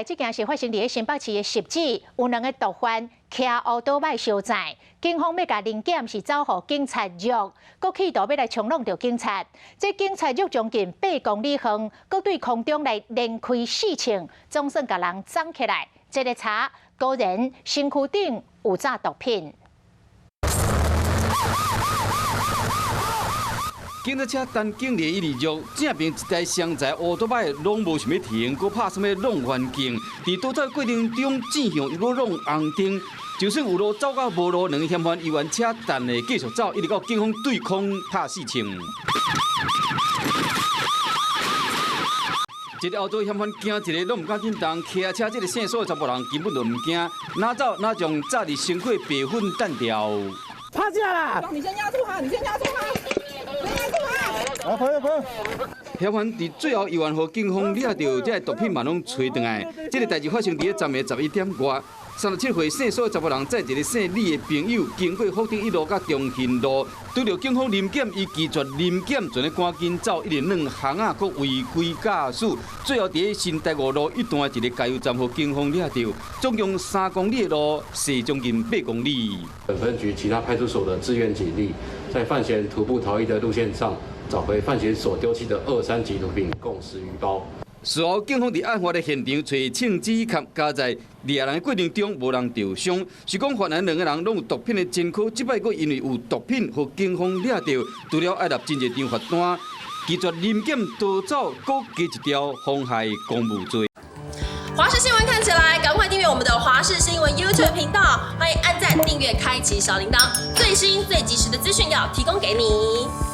來這件事發生佇新北市的汐止，有兩个毒販騎烏多擺相載，警方欲共臨檢是走予警察虐，閣企圖欲來衝挵著警察。這警察虐將近8公里遠，閣對空中來連開四槍，總算共人摠起來。這个查，果然身軀頂有紮毒品。警察車陳景蓮一直虐，正邊一台雙載烏多擺攏無想欲停，閣拍啥物挵環境，佇逃走過程中，正向一路挵紅燈，就算有路走甲無路，兩个嫌犯猶原車等的繼續走，一直到警方對空拍四槍。一个後座嫌犯驚一个攏毋敢振動，騎車這个姓蘇的查埔人根本就毋驚，哪走哪將紮佇身軀白粉彈掉。趴下啦！你先壓住他，你先壓住他。啊，跑跑！嫌犯佇最後猶原予警方掠著，這个毒品嘛攏揣轉來。這个代誌發生佇咧昨暝11點外，37歲姓蘇的查埔人載一个姓李的朋友，經過福鼎一路佮中興路，拄著警方臨檢，伊拒絕臨檢，就咧趕緊走，一直攆巷仔，閣違規駕駛，最後佇咧新台五路一段一个加油站，予警方掠著，總共3公里的路，踅將近8公里。本分局其他派出所的支援警力，在犯嫌徒步逃逸的路線上，找回犯嫌所丟棄的二三級毒品共10餘包。事後，警方佇案發的現場揣槍支及加在掠人的過程中，無人受傷。是講犯案兩个人攏有毒品的前科，這擺閣因為有毒品，予警方掠著，除了愛立真濟張罰單，拒絕臨檢逃走，閣加一條妨害公務罪。華視新聞看起來，趕快訂閱我們的華視新聞 YouTube 頻道，歡迎按讚、訂閱、開啟小鈴鐺，最新最及時的資訊要提供給你。